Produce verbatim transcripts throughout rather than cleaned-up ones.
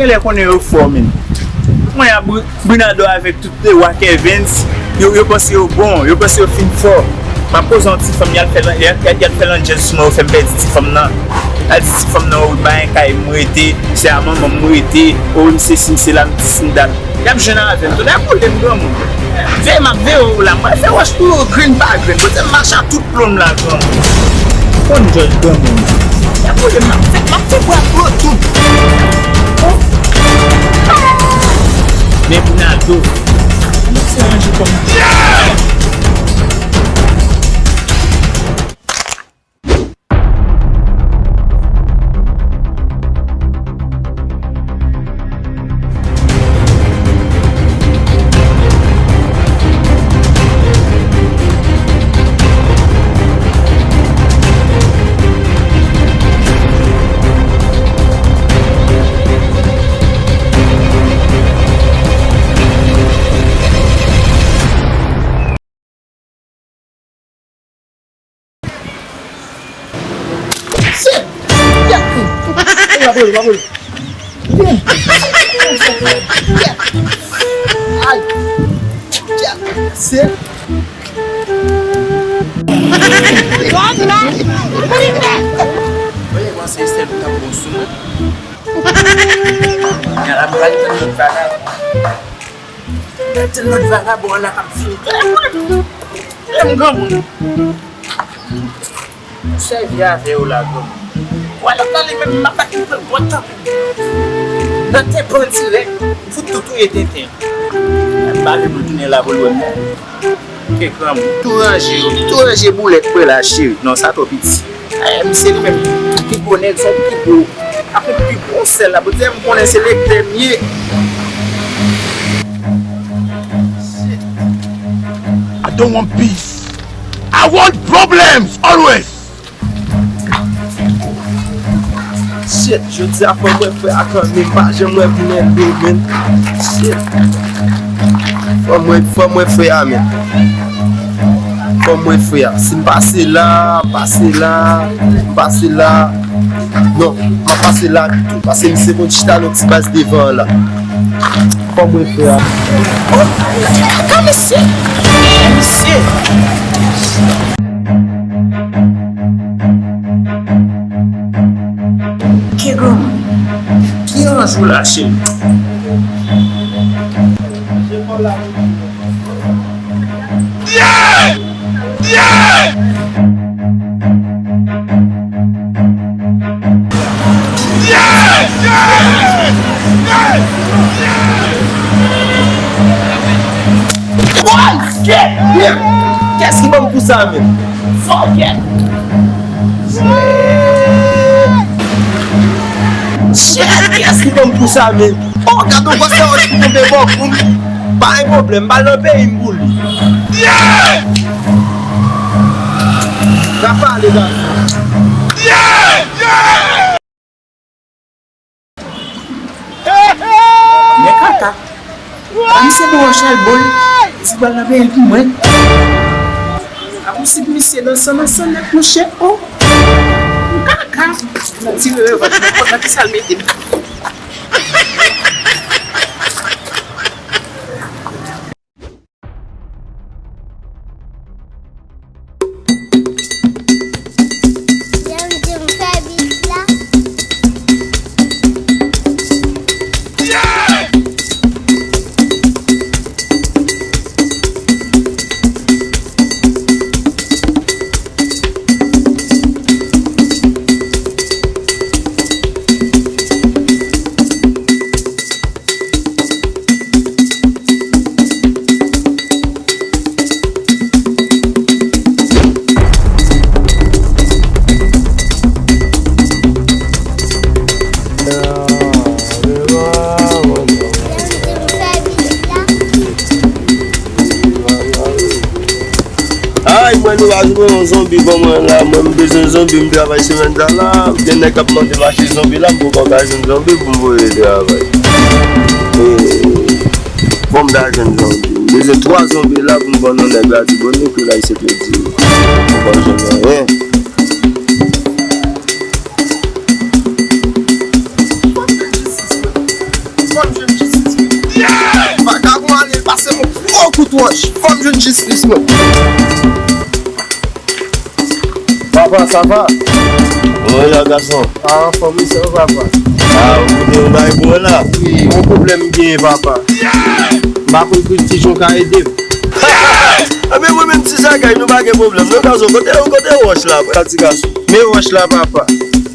Genlè konnen yo fò, men. Mwen a Bri-, Brinado avèk tout de Wakè Evens, yo, yo panse yo bon, yo panse yo fin fò. M ap poze yon ti fanm, y al fè lan-, y al, y al fè landjèz sou mwen, yo fè m pèdi ti fanm nan. Y al di ti fanm nan, o, m pa gen kay, m rete, se a manman m rete, o, m sesi, m sela, m disi, m dat. Y ap jwenn avè m tou. Lè boule m granmoun. Veye m ap veye w la. Mwen fè wòch pou yo grenn pa grenn. Pote m mache a tout plon m la granmoun. Konn jòj granmoun. Lè boule m ap fè, m ap fè bwa dlo tout. Men Brinado. Mwen se ranje kòm. Shit! Yeah! Hey, pa boule, pa boule. Yeah! Yeah! Ay! Yeah! Shit! Oye, mwen se sèl ou t ap bon sou mwen. Yara, m pral tann lòt vagabon. Mete lòt vagabon an la k ap vini. Lè m granmoun. M sèvi avè yo la granmoun. Wè lòt la li menm m ap bat li pran l bwat tanpon. Nan tenpan dirèk, m fout tou touye tenten. L ap bale m retounen la pou l wè m. Ke granmoun. Tou ranje yo, tou ranje boulèt mwen la cheri. Non, sa twò piti. Eh, misye li menm, pi gwo nèg, se yon pi gwo. Ap yon pi gwo sèl la. Poutèt m konnen se lektè m ye. I don't want peace. I want problems always. Shit, jodi a fò mwen frè a kanmenm, m pa janm wè pou mwen do, men. Shit. Fò mwen, fò mwen frè a, men. Fò mwen frè a. Si m pase la, m pase la, m pase la. Non, m ap pase la pito. Paske misye konn chita nan ti baz devan an la. Fò mwen frè a. Oh, ka misye! Misye! Ke granmoun, ki ranje w la, cheri? Yeah! Yeah! Yeah! Yeah! Yeah! Woy! Shit! Kiyès ki ban m kou sa menm? Fuck it! Shit! Kiyès ki ban m kou sa menm? Oh, gade yon gwosè wòch ki tonbe bò kou m. Pa gen pwoblèm, m pral nan peyi m pou li. Yeah! N a pale, gason. Yeah! Yeah! Men kaka. Misye bon wòch al bol. Misye pral nan peyi l pou mwen. A posib misye nan san nan san nèt, monchè. Oh. Kaka. Nan tire revanj, nan konn nan ki sa l mete m. Jan m di m fè bif la. Ay, mwen nou pa jwenn yon zonbi ban mwen la, mwen m bezwen zonbi, m travay semèn sa la, gen nèg k ap mande m achte zonbi la, m poko ka jwenn zonbi pou m voye travay. E, fò m ta jwenn zonbi. M bezwen twa zonbi la pou m vann yon nèg Latibonit, wi, la, se kredi. M poko jwenn anyen. Fò m fè jistis mwen. Kout wòch, fò m jwenn jistis mwen. Papa, sa va? Wi, la gason. A, anfòm, wi, sa va, papa. A, ou koute yon bagay pou mwen la? Wi, yon pwoblèm m genyen, papa. M pa konn pou ki jan w ka ede m. Ebyen, mwen menm, ti sa kay, nou pa gen pwoblèm. Non, gason, kote, kote wòch la, papa? Ti gason. Men wòch la, papa.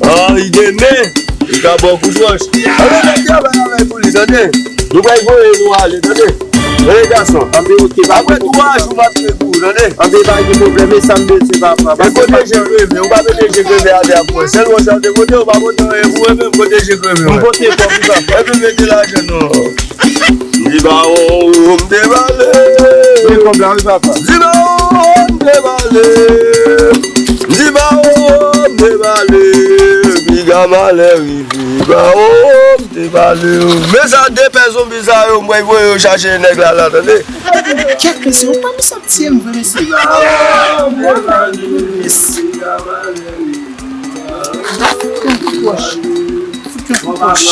A, li gen men. Li ka ba w kout wòch. Ann, ann travay avè l pou li, tande. Nou pral voye nou ale, tande. Tande, gason. Anben, oke, papa. Apre twa jou, m ap peye pou ou, tande. Anben, pa gen pwoblèm, e sa m bezwen, papa. E kote je kreve, ou pa mete je kreve atè a pou mwen. Sèl wòch la te pote, ou pa pote anyen pou mwen menm, kote je kreve, m pote kòb ou, papa. Ebyen, mete lajan non. Di ba ou, m te pale. Men kòb la, wi, papa. Di ba ou, m te pale. Di ba ou, m te pale. Piga malè rive. Di ba ou, m te pale. Men sa de pè zonbi sa yo, m pral voye yo chache nèg la, la, tande. Kèt, mesye, ou pa misye ap tiye m vre, mesye. Mesye. Fout yon kout wòch. Fout yon kout wòch.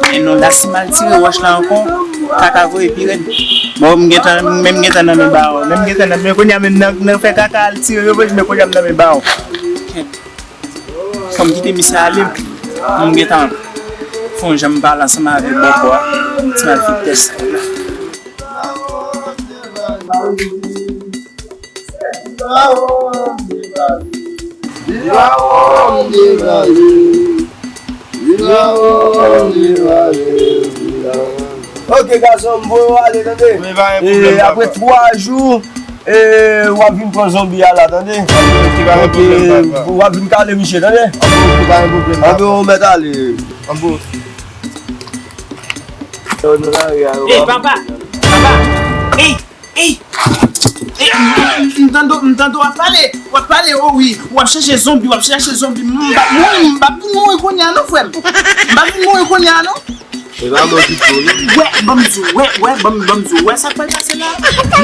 E non, la si m al tire wòch la ankò, kaka voye pi rèd. Bon, m gentan, menm gentan nan men bawon. Menm gentan nan men, kounye a menm nan, nan fè kaka al tire revanj, men kounye a m nan men bawon. Kèt. Fò m kite misye ale, m gentan fè yon jan m pale ansanm avèk bòbò a. Ti m al fè tès. Ok, gason, m voye w ale, tande. E, apre twa jou, e, w ap vin pran zonbi a la, tande. Ok, w ap vin kale misye, tande. Anben, ou mèt ale. Ey, papa! Papa! Ey! Ey! Ey, m, m, m tande, m tande w ap pale, w ap pale, o wi, w ap chache zonbi, w ap chache zonbi, m p ap mouri, m p ap vin mouri kounye a non, frè m. M p ap vin mouri kounye a non. E pa mwen ki di w, non. Wè, ban m di w, wè, wè, ban m, ban m di w, wè sa k pral pase la.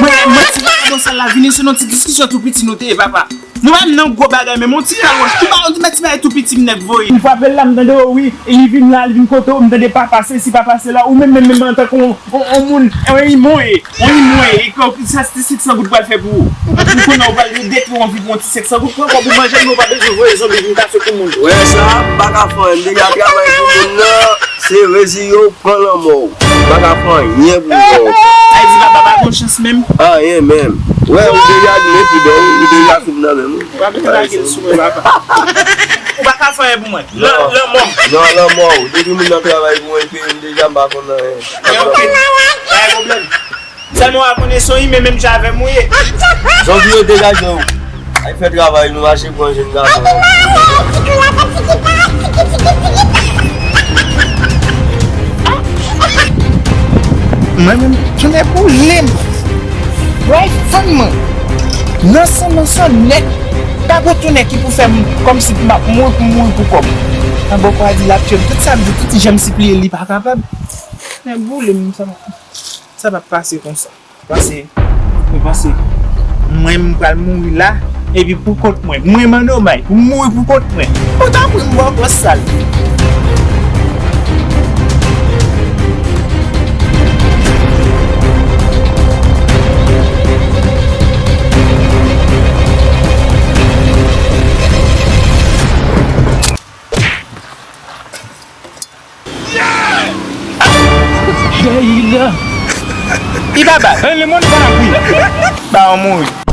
Mwen, mwen, ti papa nan sal la, vini se nan ti diskisyon tou piti nou te ye, papa. Nou pa menm nan gwo bagay, men yon ti kal wòch, tou ba, yon ti mèt ti bagay tou piti m nèk voye. M frape l la, m tande, o wi, e li vin la, li vin kote w, m tande papa sesi, papa sela, ou menm, menm, menm, antanke yon, yon, yon moun, yon imon ye, yon imon ye, e kò, sa se ti senk san goud pral fè pou ou. Ou konnen ou pral detwi yon vi pou yon ti senk san goud, pran kòb ou manje, men ou pa bezwen voye zonbi vin kase kou moun. Wè sa, m pa ka fè anyen, m deja travay pou moun nan, se reziye w, pran lanmò w. M pa ka fè anyen pou ou ankò. Sa vle di papa pa gon chans menm? Anyen menm. Wè, ou deja gen pi dò, ou deja fin nan menm. Ou pa bezwen lage l sou mwen, papa. Ou pa ka fè anyen pou mwen. Lan-, lanmò m. Non, lanmò w. Depi moun nan travay pou mwen, epi m deja m pa konn anyen. Ok, ok. Pa gen pwoblèm. Sèlman w a konnen se yon imen menm jan avè m ou ye. Zonbi yo degaje w. Al fè travay nou, mache pran jèn gason. Mwen menm, tounen boule m. Pral fann mwen. Nan san, nan san nèt. Pa gon tounen ki pou fè m kòmsi m ap mouri pou mouri pou kòb. Nan bòkò a di l ap tchwe m. Tout sa m di, tout jan m sipliye, li pa kapab. Tounen boule m, sa, sa p ap pase konsa. Pase, mwen panse, mwen, m pral mouri la, epi pou kont mwen. Mwen, Manno May, pou m mouri pou kont mwen. Ou tanpri, m ba w kòs sal. Gayla! Li pa bat. Hein, le monde va la couille. Ba, on mouri.